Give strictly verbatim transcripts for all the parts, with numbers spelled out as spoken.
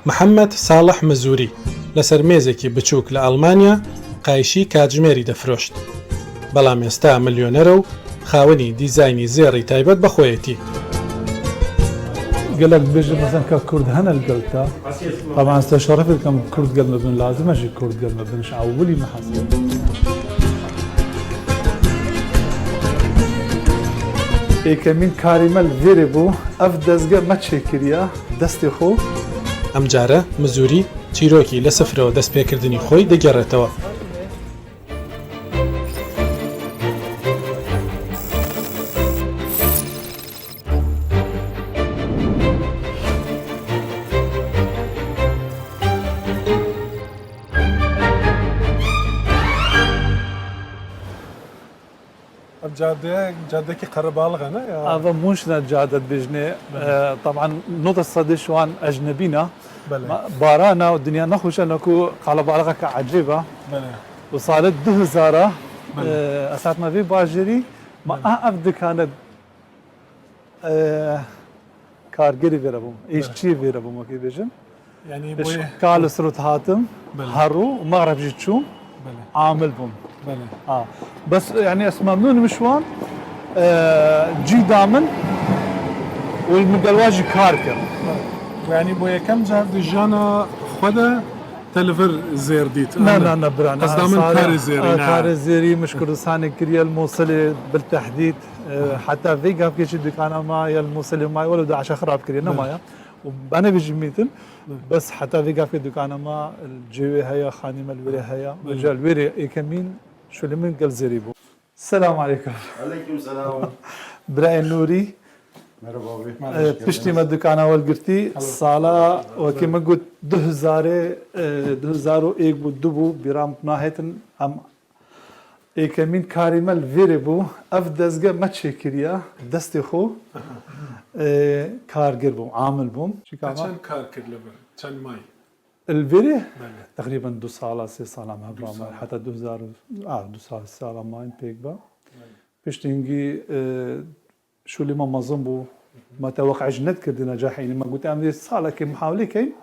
محەممەد ساڵح مزووری لەسەر مێزێکی بچووک لە ئەڵمانیا قایشی کاتژمێری دەفرۆشت. بەڵام ئێستا ملیۆنەرە و خاوەنی دیزاینی زێڕی تایبەت بە خۆیەتی. Gelek dibêjin, mesela ka Kurd hene li gel te. Taban ez te şerefê dikim, Kurd gel me bin, lazim e jî Kurd gel me bin, ji ewilî me hez e. Êkemîn karî me li vêrê bû, ev dezge me çêkiriye, destê xwe. ئەم جارە مزووری چیرۆکی لە سفرەوە دەستپێکردنی خۆی دەگێڕێتەوە. Ev cadeye, cadekî qerebalix e, ne ya? Ava Mûşna cade dibêjinê. E, Taban nota sedê ji wan ecnebî ne. Belê. Ma- Barana û dinya nexweş e, neku qelebalixeke ecêb e. Belê. Û salê du hezar e, Belê. E, ez hatima vê bajêrî. Ma Belê. a ev dikane e, kargerî vêre bûm. Belê. Êşçiyê vêre bûm, wekî bêjin. Yanî Pişt boyê- Kal û Sirût hatim, Belê. Herû û Mexreb jî çûm, Belê. Amil bûm. Belê. Ha. Bes, yanî ez memnûn im ji wan, e, cî da min û min gel wan jî kar kir. Yanî bo yekem car di jiyana xwe de te li vir zêr dît? Na, na, na, bira, na. Ez da min karê zêrî, na. Karê zêrî min ji Kurdistanê kiriye, li Mosilê bil tehdîd. E, heta vê gavkê jî dukana ma ya li Mosilê maye, welew DAIŞa xirab kiriye, nemaye. Û benevê jî mîtin. Bes heta vê gavkê dukana ma cêwê heye, xanî me li wêrê heye. Belê. Îja li wêrê êkemîn şûlê min gel zêrî bû. Selam aleykum. Aleykum selam. Birayê Nûrî. Merhaba abi. E, piştî me dukana welgirtî, sala wekî min got du hezarê, e, du hezar û êk bû, du bû, bîra min nahêtin, em êkemîn karê me li vêrê bû. Ev dezge me çêkiriye, destê xwe, e, karger bûm, amil bûm. Çika Te me? çend kar kir li vir? Çend may? Li vêrê Belê. teqrîben du sala, sê sala me Dû hevra me, sala. heta du hezar, a, du sal, sê sala mayîn pêk be. Belê. Piştî hingî, e, şûlê me mezin bû. Me te weqij nedikirdi necahê înî. Me got, em vê salekê mihawilê keyin.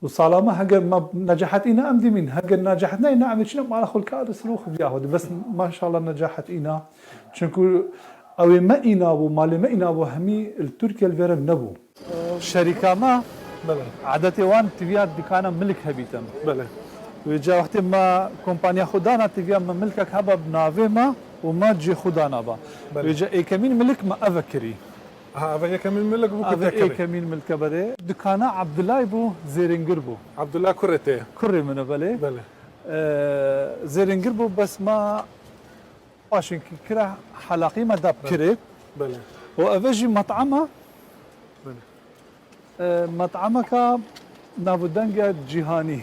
Û sala me heger me necahet îna em dimîn. Heger necahet neyna em ê çîne mala xwe li kar sir û xwe viya xwe di. Bes maşallah necahet îna. Çunku ew ê me îna bû, malê me îna bû, hemî li Tirkiye li vêre nebû. Şerîka me, Belê. Edetê wan tiviya dikana milik hebîtin. Belê. Wê ca wextê me kompanya xwe dana, tiviya me milkek hebe bi navê me û me cê xwe dana ba. Belê. Wê ca êkemîn milik me eve kirî. Ha, eve êkemîn milik bû ku Eve te kirî. êkemîn milke berê. Dikana Abdulay bû, zêrîngir bû. Abdullah kurê te ye? Kurê min e, belê. Belê. Ee, zêrîngir bû, bes me paşinkî kira helaqî me da kirê. Belê. Û eve jî met'ama. Belê. E, met'ameka navûdeng e cîhanî.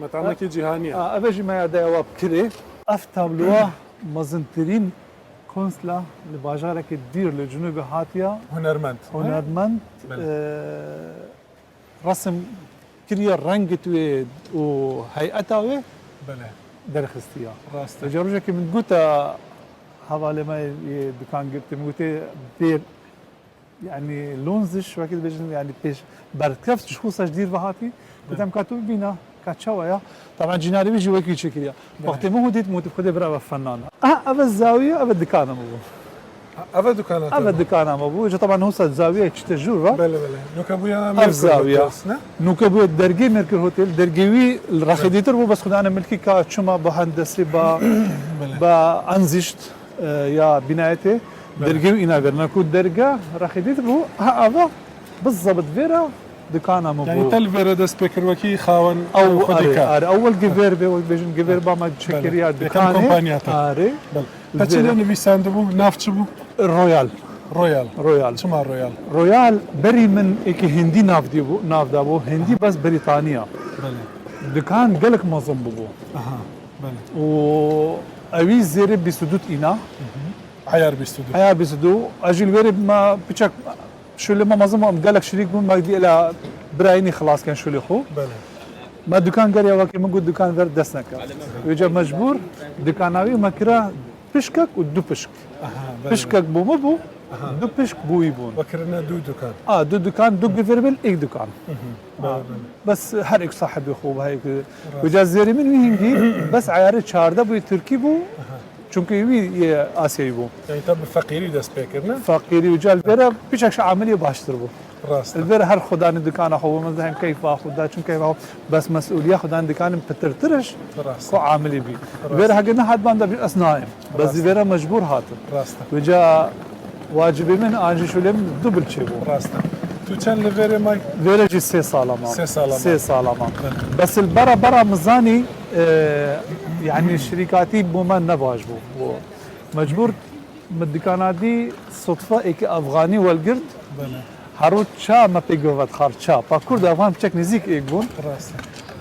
Met'amekî cîhanî ye. A, eve jî me ya deya wa kirê. Ev tabloya mezintirîn konsla li bajarekî dîr li Cinûbê hatiya. Hunermend. Hunermend, Belê. e, resim kiriye, rengê wê û heyeta wê Belê. derxistiya. Rast e. Vêca rojekê min gota hevalê me yê dukan girtî, min gotê bê, yanî lonziş, wekî dibêjin, yanî pêş berkeft ji xwe ji dîr ve hatî. Gotem ka tu bibîna, ka çawa ya. Taban cînarê wî jî wekî çêkiriya. Belê. Wextê min hû dît, min gotî, Xwedê bira ve fenan. A, eve zawiye, eve dikana min bû. Eve dikana te Eve bû? dikana me bû. Ji taban hosa zawiye çite jûr ve. Belê, belê. Nuke bûye Ev Mîr zawiye. Kurmukes, ne? Nuke bûye dergê Merkur Hotel. Dergê wî li rexê Belê. dîtir bû, bes xwedane milkî ka çima ba hendesî, ba, Belê. ba anzişt, e, ya bînayetê. Belê. Dergê wî îna verine. Ku derge rexê dîtir bû, ha ava bizabit vêra dikana me Yanî bû. te li vêre dest pê kir wekî xawen Ew, xwedî are, ka. are. Ewel givêr bê, wek bêjin, givêr ba me çekiriya Belê. Yekem dikanê. kompanya te. Are. Belê. Te çi Vêre. lê nivîsandibû? Nav çi bû? Royal. Royal. Royal. Çima Royal? Royal berî min êkî hindî nav dî bû, nav da bû. Hindî bes Brîtaniya. Belê. Dikan gelek mezin bûbû. Aha. Belê. Û ewî zêrê bîst û du îna. Ayar bîst û du. Ayar bîst û du. Ez jî li vêrê me piçek şûlê me mezin bû, em gelek şirîk bûn, me dî ela birayînî xilas ken şûlê xwe. Belê. Me dukan geriya wekî min got dukan ver dest neke. Wêca mecbûr dukana wî me kira pişkek û du pişk. Aha, belê. Pişkek bû min bû, Du pişk bûyî bûn. Ve kirine du dukan. A, du dukan, du givirbin, êk dukan. Bele, bele. Bes her êk sahibê xwe bi heyek. Uca zêrê min wî hingî bes eyarê çardeh bûyî Tirkî bû. Çunkî wî yê Asyayî bû. Yani tabi feqîrî dest pê kirine. Feqîrî uca li vêre piçek şi amilî baştir bû. Rast. Li vêre her xwedanê dikana xwe bû, min hem keyfa xwe da, çim keyfa xwe, bes mesûliya xwedanê dikanê pitirtir iş Rast. xwe amilî bî. Vêre heke nehat ban da bî ez nayêm. Bes zî vêre mecbûr hatim. Rast. Vêca wacibê min an jî şûlê min du bil çêbû. Rast. Tu çend li vêrê may? Vêre jî sê sala mam. Sê sala mam. Sê sala mam. Bes li bera bera min zanî, e, yanî şirîkatî bo me ne baş bû. Bo mecbûr min dikana dî sutfe êkî Afxanî welgirt. Bele. Hero ça me pê guh vedixar ça. Pa Kurd Afxan piçek nêzîk êk bûn. Rast.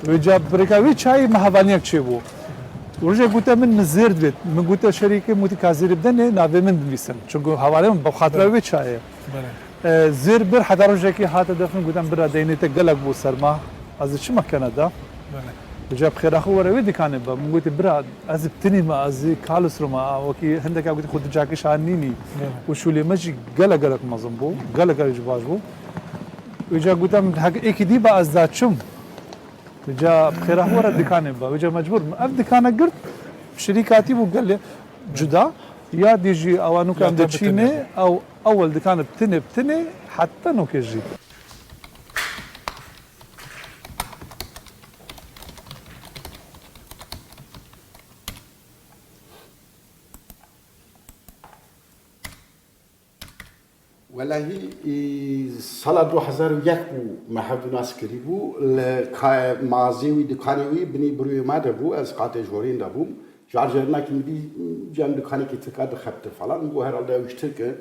Wêca bi rêka wê çayê me hevaliyek çêbû. Rojek gote min, min zêr divêt. Min gote şerîkê min, wî ka zêrê bidenê, navê min binivîsin. Çunku hevalê min bi xatira wê çayê. Bele. E, zêr bir heta rojekê hate def min, gote bira deynê te gelek bû ser me. Ez ê çima kene da? Bele. Wêca bi xêra xwe were wê dikanê be. Min gote bira ez ê bi tinî me, ez ê kal û siro me. A, wekî hindeka gote xwe tu cakê şa nînî. Û şûlê me jî gelek gelek mezin bû. Gelek gelek jî baş bû. Wêca gote min heke êkî dî be ez da çim. Vêca bi xêra xwe re dikanê bibe. Vêca mecbûr bûm. Ev dikane girt, şirîkatî bû gelê cuda. Ya dî jî ewa nûka em Ya da diçînê, bitinê. Ew ewel dikane bitinê, bitinê, heta nûkê jî. Welahî, e, sala du hezar û yek bû me hevdû nas kirîbû. Li ka-, mazê wî, dikanê wî binî birûyê me de bû, ez qatê jorên de bûm. Car carinakî min dî cem dikanekî tirka dixebite falan. Min got herhalde ew ji tirk e.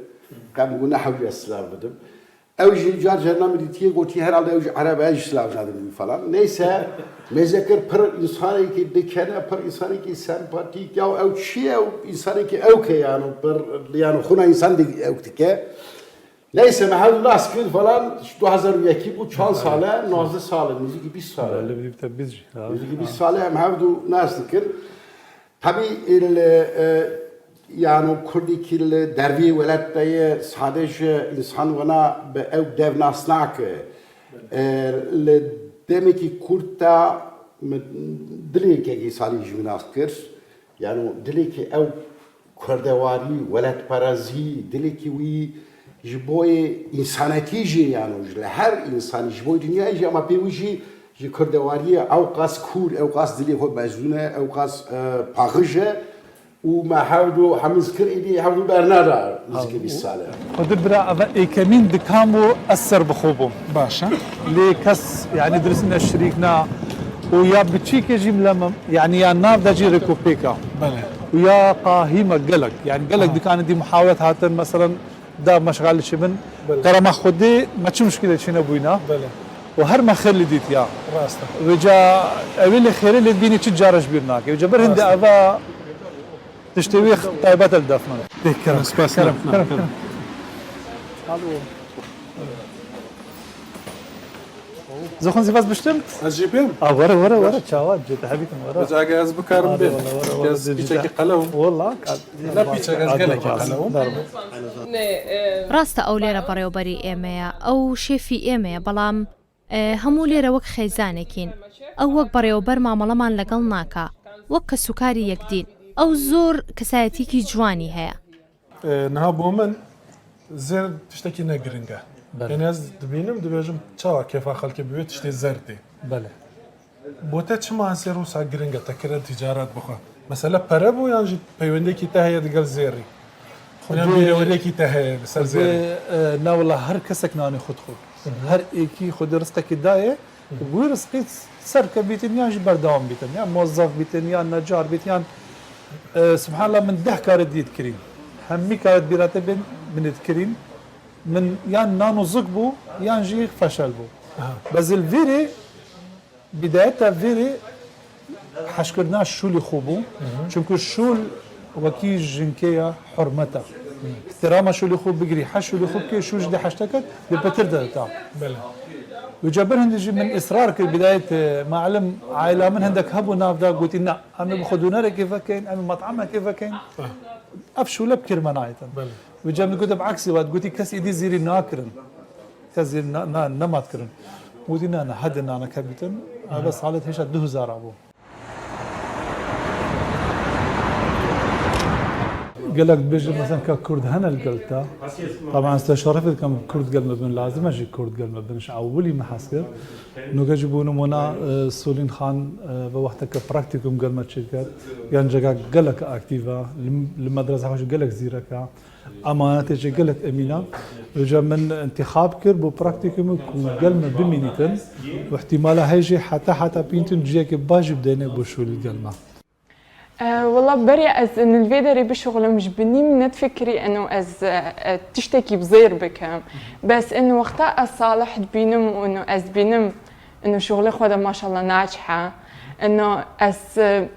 Qe min got ne hewce ez silav bidim. Ew jî car carina min dîtiye gotî herhalde ew ji ereb e, ez jî silav nadim wî falan. Neyse, mêze kir pir însanekî dikene, pir însanekî sempatîk ya ew çi ye, ew însanekî ewk e yano, pir yano xwina însan dî ewk dike. Neyse, me hevdû nas kir falan, du hezar û yekî bû, çand sale, nozdeh sale, nêzîkî bîst sale. Belli bir de biz. Nêzîkî bîst sale em hevdû nas dikin. Tabî li, e, yano kurdekî li derviyê welat de ye, sade ji însan wana bi ew dev nas nake. E, li demekî kurt de min dilekekî salî ji min nas kir. Yano dilekî ew kurdewarî, welatperezî, dilekî wî ji bo yê însanetî jî, yano ji li her însanî, ji bo dinyayê jî, ama pê wî jî ji kurdewariyê ewqas kûr, ewqas dilê xwe mezûn e, ewqas, e, paxij e û me hevdû hemiz kir, êdî hevdû berneda nêzîkî bîst sal e. Xwedê bira, eve êkemîn dikan bû ez ser bi xwe bûm. Baş e. Lê kes, yanî dirist ne şirîk na û ya biçîkê jî mile me, yanî ya nav de jî rêkopêka. Belê. Û ya qahî me gelek, yanî gelek dikanê dî muhawet hatin, meselen, da meşxal çi bin. Belê. Kerema Xwedê me çi muşkîle çênebûyî na. Belê. Û her me xêr li dît ya. Rast e. Vêca ewê lê xêrê lê dibînî çi cara ji bîr nake. Vêca bir hinde eva tiştê wê taybet e li def min. Pêk kerem. Spas. Kerem, kerem, kerem. Alo. Zoxun zî vaz biştim? Ez jî bêm. A, were, were, were. Çawa, cê te hebîtim, were. Vêca ez bikarim Hadi bêm. Wala, wala, wala, Ez pîçekî qelewim. Wala. Ne pîçek, ez gelekî qelewim. ڕاستە ئەو لێرە بەڕێوەبەری ئێمەیە، ئەو شێفی ئێمەیە، بەڵام ئێ، هەموو لێرە وەک خێزانێکین. ئەو وەک بەڕێوەبەر مامەڵەمان لەگەڵ ناکا، وەک کەسوکاری یەکدین. ئەو زۆر کەسایەتیەکی جوانی هەیە. E, niha bo min zêr tiştekî ne giring e. Belê. Yanî ez dibînim, dibêjim çawa kêfa xelkê bi wê tiştê zêr tê. Belê. Bo te çima zêr wisa giring e, te kire ticaret bixwe? Mesele pere bû yan jî peywendiyekî te heye digel zêrî? Yan bîreweriyekî te heye li ser zêrî? Xwedê, e, na wela her kesek nanê xwe dixwe. Her êkî Xwedê rizqekî daye, bi wî rizqî serkevîtin yan jî berdewam bîtin. Yan muwezzef bîtin, yan necar bîtin, yan, e, subhanallah min deh karê dî dikirîn. Hemî karê bîra te bên min ê dikirîn. Min yan nan û zik bû, yan jî feşel bû. Bes li vêrê, bîdayeta vêrê heşkirina şûlê xwe bû. Çimku şûl wekî jinkê ya hurmet e. Îhtirama şûlê xwe bigirî, heş şûlê xwe bikê, şûl ji dê heşte ket, dê pitir de ta. Belê. Wî ca bir hindî jî min israr kir, bidayet, e, malum, aila min hindek hebû nav da, gotî, "Na, em ê bi xwe dûnerekê vekeyin, em ê metamekê vekeyin." Ev şûle bi kêr me nayêtin. Belê. Wî ca min gote, "Bi eksî wat." Gotî, "Kes êdî zîrî nakirin. Kes zîrî na, na, nemat kirin." Gotî, "Na, na, hede nane kebîtin." Ev salê hêşa du hezar a bû. Gelek dibêjin, mesela, ka Kurd hene li gel te. Taban, ez te şerefê dikim, Kurd gel me bin, lazim e jî Kurd gel me bin. Ji ewilî me hez kir. Nûke jî bû nimûna, e, Solîn Xan, e, ve wexteke praktîkum gel me çêkir. Genceka gelek aktîf e. Li, li medresa xwe jî gelek zîrek e. Emanetê jê gelek emîn e. Vêca min intixab kir bo praktîkumê ku gel me bimînîtin û ihtimala heye jî heta, heta bînîtin ciyekê baş jî bideyne bo şûlî gel me. E, wela berê ez li vê derê bişuxulim, ji binî min nedifikirî eno ez, e, tiştekî bi zêr bikim. Bes eno wexta ez Salih dibînim û eno ez dibînim eno şuxulê xwe de maşallah nacihe. Eno ez, e,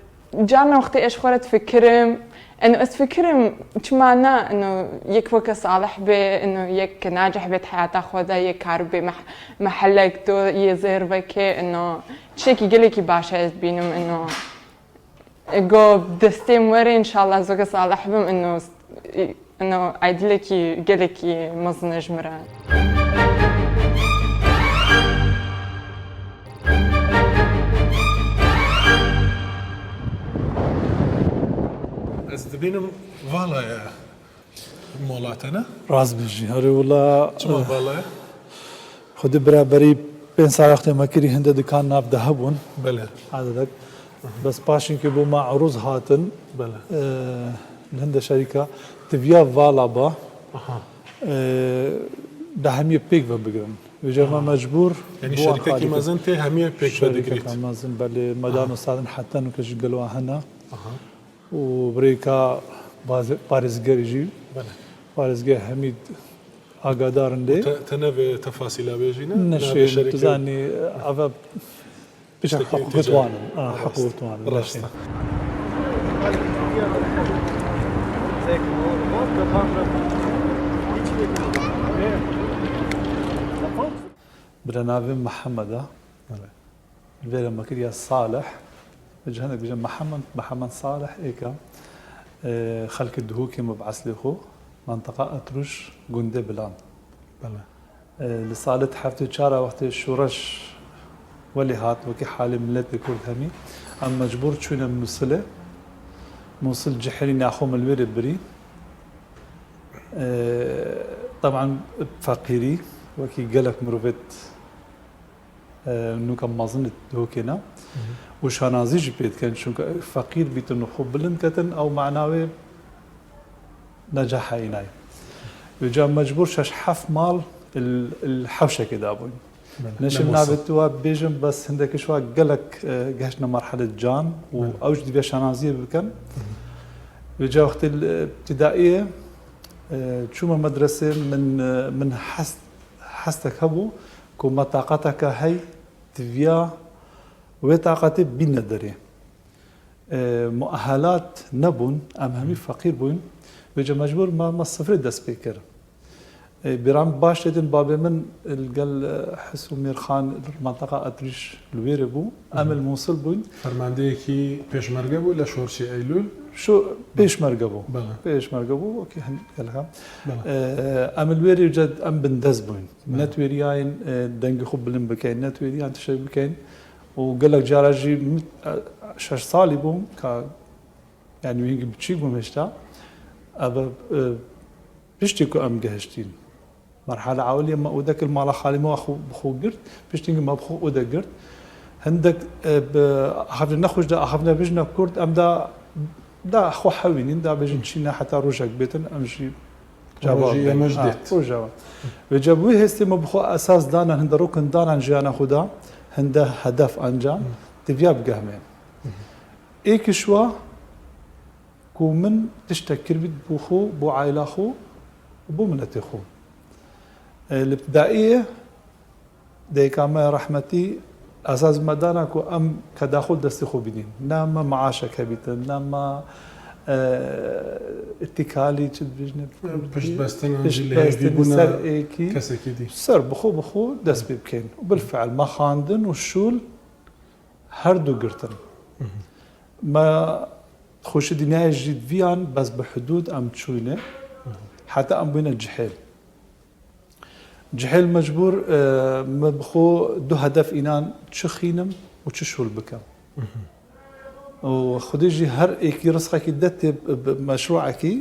Carna wextê ez ji xwe re difikirim, eno ez difikirim, çima na, eno yek weke Salih bê, eno yek nacih bê di heyata xwe de, yek karibê meh-, mehelek do yê zêr veke, eno tiştekî gelekî baş e ez dibînim, eno ego destê min were, înşallah ez weke Salih bim, eno Ino aydilekî gelekî mezin e ji min re. Ez dibînim vala ye mola te, ne? Rast bijî. Herê wila, Çima eh, vala ye? Xwedî biraberî pênc sal wextê me kirî hinde dikan nav de hebûn. Belê. Adedek. Bes paşên ke bo me erûz hatin, Belê. e, li hinde şerîka tiviya vala ba, Aha. e, da hemiyê pêk ve bigirin. Vêca me Aha. mecbûr Yanî bo şerîkekî xalî mezin tê hemiyê pêk ve digirît. Şerîkeka mezin, belê, me Aha. dano sadin heta nuke ji gelo hene. Aha. Û birêka baze-, parêzgerî jî, Belê. parêzger Hemîd Agadarin lê. Te, te nevê tefasîla bêjî ne? Neşê, Navê şerîkê tu zanî, eve Tiştekî Heq ticari. Wan in. Ah, heq Rast. Wan in. Rast. Neşê. Bila navê Mihemed e. Belê. Vêre me kiriya Salih. Ji hinek bêje Mihemed, Mihemed Salih êka, e, xelkê Duhokê me bi eslê xwe, mentiqa Etrûş, gundê Bilan. Belê. E, li salê heftê çar a wextê şoreş welê hat, wekî halê miletê Kurd hemî, em mecbûr çûne Mûsilê. Mûsil cihêrî naxwe me li wêrê birî. E, teban feqîrî, wekî gelek mirovêt, e, nûka mezin li Duhokê ne. Hı hı. Û şanazî jî pê dikin, çunke feqîr bîtin û xwe bilind ketin, ew mana wê necaha înay. Vêca mecbûr şeş heft mal il, il hewşekê dabûn. Belê. Neşim Ne navê tu wa bêjim, bes hindek ji wa gelek, e, gehiştine merhelê can û Belê. ew jî divê şanaziyê bikin. Hı hı. Vêca wextê li, e, ibtidaiyê, e, çûme medresê min, e, min hest, hestek hebû ku me taqeteke hey tiviya wê taqetê bîne derê. E, muehelat nebûn, em hemî feqîr bûn. Vêca mecbûr me, me sifrê dest pê kir. E, bîra min baş têtin, babê min li gel, e, His û Mîrxan li menteqa Etrîş li wêrê bû. Em Hı. li Mûsil bûn. Fermandeyekî pêşmerge bû li şorşê Eylûl? Şu pêşmerge bû. Belê. Pêşmerge bû, okey, hin gelek em. Belê. E, em li wêrê ced, em bindest bûn. Belê. Netwêriyayên, e, dengê xwe bilind bikeyn, netwêriyan tiştek bikeyn. Û gelek cara jî min, e, şeş salî bûm ka, yanî wî hingî biçîk bûm hêşta. Ev, e, piştî ku em gehiştîn. Merhala ewilî me odek li mala xalî me xwe, bi xwe girt, piştî hingî me bi xwe ode girt. Hindek, e, bi axaftina nexweş de, axaftina bijna Kurd, em da, da xwe hewînîn, da bêjin çî ne heta rojek bêtin, em jî Cevap Rojî be. Yemoj Ha, dêt. Rojava. Vêca bi wî hêstê me bi xwe esas danan, hinde rokn danan jiyana xwe da, hinde hedef anca, Hı. tiviya bigehme. Hı hı. Êk ji wa ku min tiştek kiribît bo xwe, bo aila xwe û bo miletê xwe. E, li ibtidaiyê Dayika me rehmetî esas me dana ku em kedaxul destê xwe bidîn. Ne me maaşek hebîtin, ne me, Îtîkalî çi dibêjine? Piştbestin an jî Piştbestin lihêvîbûna ser êkî. Kesekî dî. Ser bi xwe bi xwe dest pê bikeyn. Û bilfiil me xwendin û şûl her du girtin. Me xweşî dinyayê jî diviyan, bes bi hidûd em çûyne. Heta em bûyne cihêl. Cihêl mecbûr, e, me bi xwe du hedef înan, çi xînim û çi şûl bikim. Û Xwedê jî her êkî rizqekî de tê bi, bi meşrûekî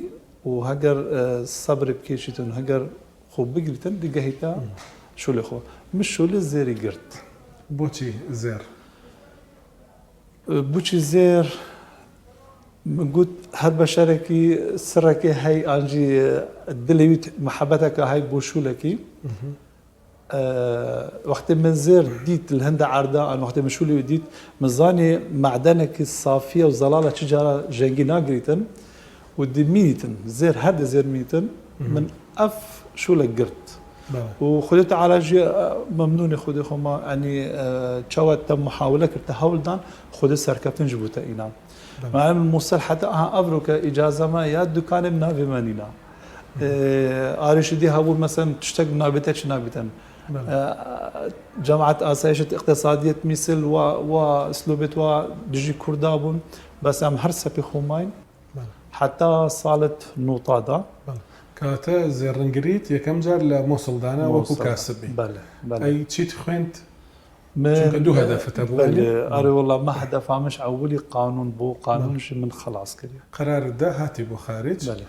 û heger, e, sebrê bikêşîtin, heger xwe bigirîtin, digehîta şûlê xwe. Min şûlê zêrî girt. Boçî zêr? Boçî zêr? Min got, her beşerekî sirekê hey, an jî dilê wî muhebbeteka hey bo şûlekî. E, Wextê min zêr dît li hinde erda, an wextê min şûlê wî dît, min zanî medenekî safiye û zelala çi cara jengî nagirîtin û dimînîtin. Zêr, her de zêr mînîtin. Min ev şûlek girt. Û Xwedê Teala jî, e, memnûnê Xwedê xwe ma, enî, e, çawa te muhawile kir, te hewl dan, Xwedê serkeftin jî bo te înan. Me'lem Musel heta aha evroke îcaza me ya dukanê min navê me nîna. E, arêşî dî hebûn, mesen tiştek nabête çi nabîtin. E, Cemaet Asayişet Îqtisadiyet mîsil wa, wa slûbêt wa dijî Kurda bûn. Bes em her sepî xwe mayîn. Heta salet nota da. Kate zêrringirît yekem car li Mosul dane wekû kasibî. Belê, belê. Ey çît xwend? Min, Çunke du hedefit hebû, belê, yani? Erê wela me hedefa min ji ewilî qanûn bû, qanûn jî min xelas kiriye. Qerar de hatî bû xarîc. Belê.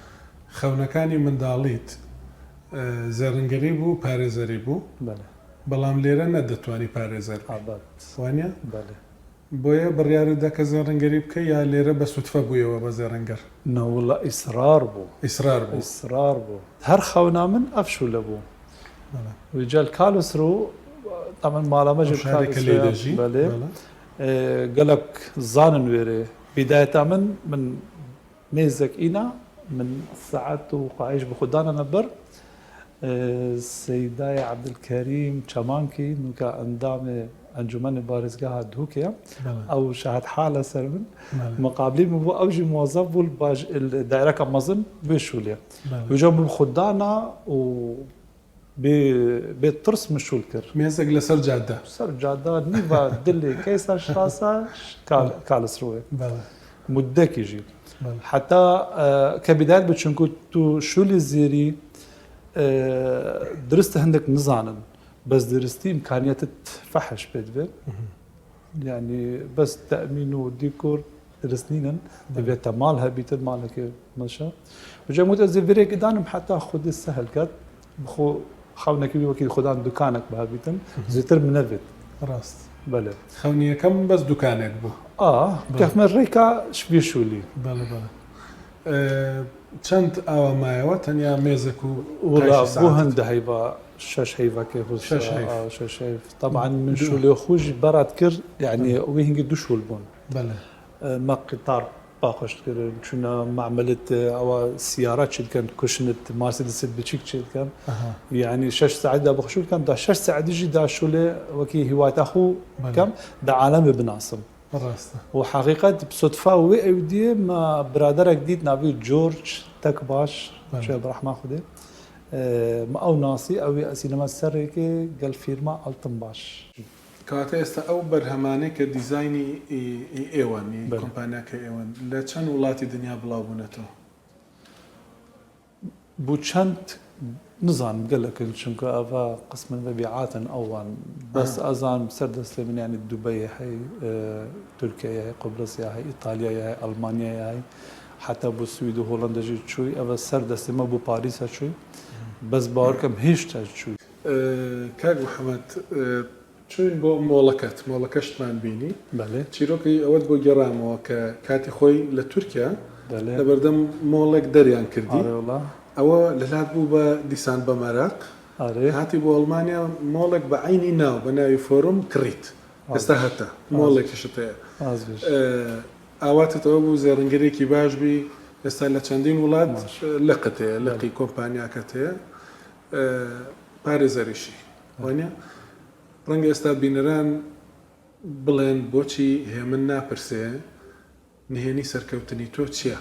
Xewnekani mendalît, e, zêrringirî bû, parêzerî bû. Belê. Belam lêre nedetwanî parêzer bî. Abet. Waniye? Belê. Boye biryarî deke zêrringirî bike ya lêre be sutfe bûyewe be zêrringir? Na wela îsrar bû. Îsrar bû. Îsrar bû. Her xewna min ev şûle bû. Belê. Wî cal Kalosro, tamen mala me jî Ew şarê Kelê de jî. Belê. E, gelek zanin wêrê. Bîdayeta min, min mêzek îna, min saet û qayîş bi xwe dana me ber. E, Seydayê Ebdilkerîm Çemankî, nûka endamê Encûmenê Parêzgeha Duhokê ye. Ew şahid hal e ser min. Miqablî min bû, ew jî muwezef bû li baş, li daîreka mezin vê şûlê. Wî car min bi xwe dana û bê, bê tirs min şûl kir. Mêzek li ser cadde. Ser cadde, nîva dilê Keyserstrasse, Kal-, Karlsruhe. Muddekî jî. Heta, e, ke bîdayet bi, çunku tu şûlê zêrî, e, dirist hindek nizanin. Bes diristî îmkaniyetê fehiş pê dibe. Yanî bes temîn û dîkor dirist nînin. Divê te mal hebîtin, malekê meşe. Ji cem ez ê vêrekê danim heta Xwedê sehil ket. Bi xwe xewnekî wî wekî xwedan dukanek bihebîtin. Zêtir min nevêt. Rast. Belê. Xewnî yekem bes dukanek bû. A, kefme rêka ji vî şûlî. Belê, belê. E, çend awa mayewe? Tenya mêzek û Wela bû hinde heyva, şeş heyvekê hûs. Şeş heyv. A, şeş heyv. Taban min şûlê xwe jî berat kir, yanî wî hingî du şûl bûn. Belê. E, me qîtar paqij kirin, çûna me'melît, ewa siyara çêdikin, kuşnit, Mercedes biçîk çêdikin. Yanî şeş saet da bi xwe şûl dikin, da şeş saetî jî da şûlê wekî hîwayeta xwe kem, da alemê binasim. Rast e. Û heqîqet bi sutfa wê ewdiyê me biraderek dît navî George Tekbaş, çûye bi rehma Xwedê. E, me ew nasî, ew ê esîneme serrêkê gel fîrma Altinbaş. Kewate êsta ew berhemanê ke dîzaynî î, î êwen, î kompaniyeke êwen, li çend welatî dinya bilav bûneto? Bo çend nizanim gelek in, çunku eva qismin mebîat in ewan. Bes ez zanim ser destê min, yanî Dubeyê hey, e, Tirkiyeyê hey, Qubrisê hey, Îtalyayê hey, Almanyayê hey. Heta bo Swîd û Holanda jî çûy. Eva ser destê me bo Parîsa çûy. Bes bawer kem hêşta çûy. E, Kak Mihemed, e, çûn bo moleket, moleke şitman bînî. Belê. Çîrokî ewe bo geramewe ke katî xwe li Tirkiye, Belê. Li berdem molek deryan kirdî. Arê wela. Ewe li lat bû be dîsan be meraq. Arê. Hatî bo Almanya molek be eynî nav, be navî Forum kirît. Êsta heta. Molek şite. Az bir. E, awatê te ewe bû zêrringirêkî baş bî. Êsta li çendîn welat, e, liqitê, liqî kompaniyake tê. E, parêzerîşî. Waniye? Renge êsta bîneran bilên boçî hê min napirse, nihênî serkewtinî to çi ye?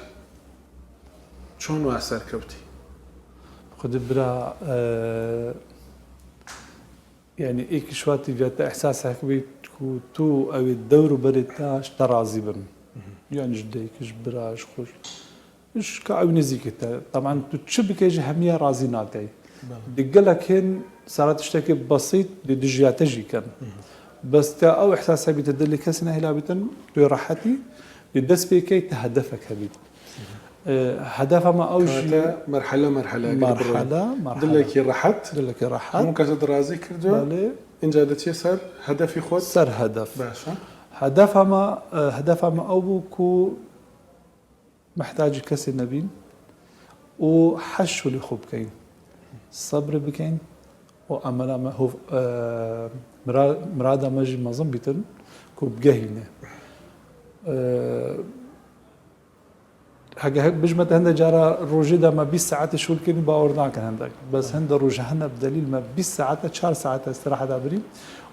Çon we serkewtî? Xwedê bira, e, yani êk ji we tîviya te ehsasek bît ku tu ew ê dewr û berê te ji te razî bin. Yani ji dayik, ji bira, ji xwe, ji ka ew nêzîkê te. Taban tu çi bikey jî hemiya razî nakey. Di gelek hên sara tiştekê besît di dijiya te jî ken. Bes te ew ihsas hebîte dilê kesî nehêla bîtin, tu yê rehetî, di dest pê key te hedefek hebît. E, hedefa me ew jî Kate merhele merhele gidip Merhele, merhele. Dilekî rehet. Dilekî rehet. Hemû kese di razî kirdiyo. Belê. Inca diçê ser hedefî xwe. Ser hedef. Baş e. Hedefa me, e, hedefa me ew bû ku mihtacî kesê nebîn û heş şulî xwe bikeyn. Sebrê bikeyn û emela me hov, e, mira-, mirada me jî mezin bîtin ku bigehîne. E, Heke hek bijme te hende cara rojê de me bîst saetê şûl kirî bawer nakin hende. Bes hende roje hene bi delîl me bîst saete, çar saete istiraheta birî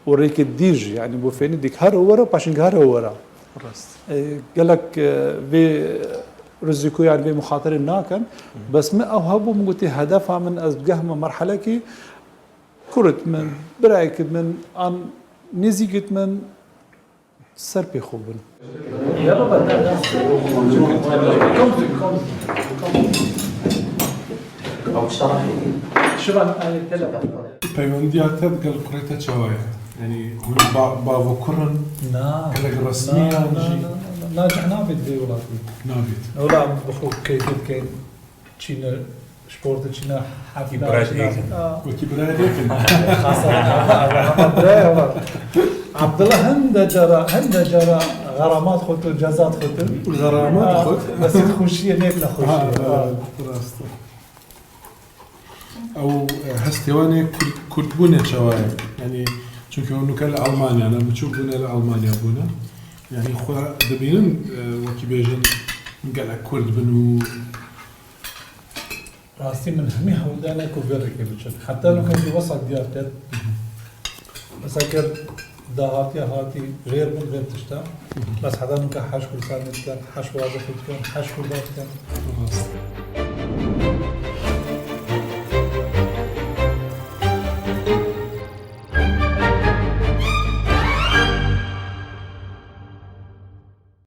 û rêkê dîr jî, yanî bo fênî dîk here û were, paşîn here û were. Rast. E, gelek, e, vê rizîkoyan, vê muxaterê nakin. Bes min ew hebû, min gotî hedefa min ez bigehme merhelekî kurit min, birayekî min an nêzîkît min, ser pê xwe bin. Peywendiya te digel kurê te çawa ye? Yanî hûn ba-, bav û kur in? Na. Gelek resmî Na, yan na, jî? na, na, na, nacih nabêt vê welatî. Nabêt. Wela bi xwe keyfê dikeyn. Çîne, sportê çîne, heft Wekî birayê çîne. Yek in. Aa. Wekî birayê yek in. Xasa, ama, ama birayê ama. Abdullah hende cara, hende cara xeramat xwetin, cezat xwetin. Xeramat Aa, xwet. Bes xweşiyê nêt nexweşiyê. Ha, Aa. Evet, rast e. Ew, e, hestê wan ê Kurd, Kurdbûnê çawa ye? Yanî, çunke hûn nuke li Almanya ne, biçûk bûne li Almanya bûne. Yanî, xwe dibînin, e, wekî bêjin gelek Kurd bin û Rastî min hemî hewl dane ku vê rêkê biçin. Heta nuke jî wesa diyar ket. Mesela ker dahatiya hatî jêr bin vê tişta. Bes heta nuke heş Kurdistanê dikin, heş welatê xwe dikin, heş Kurda dikin.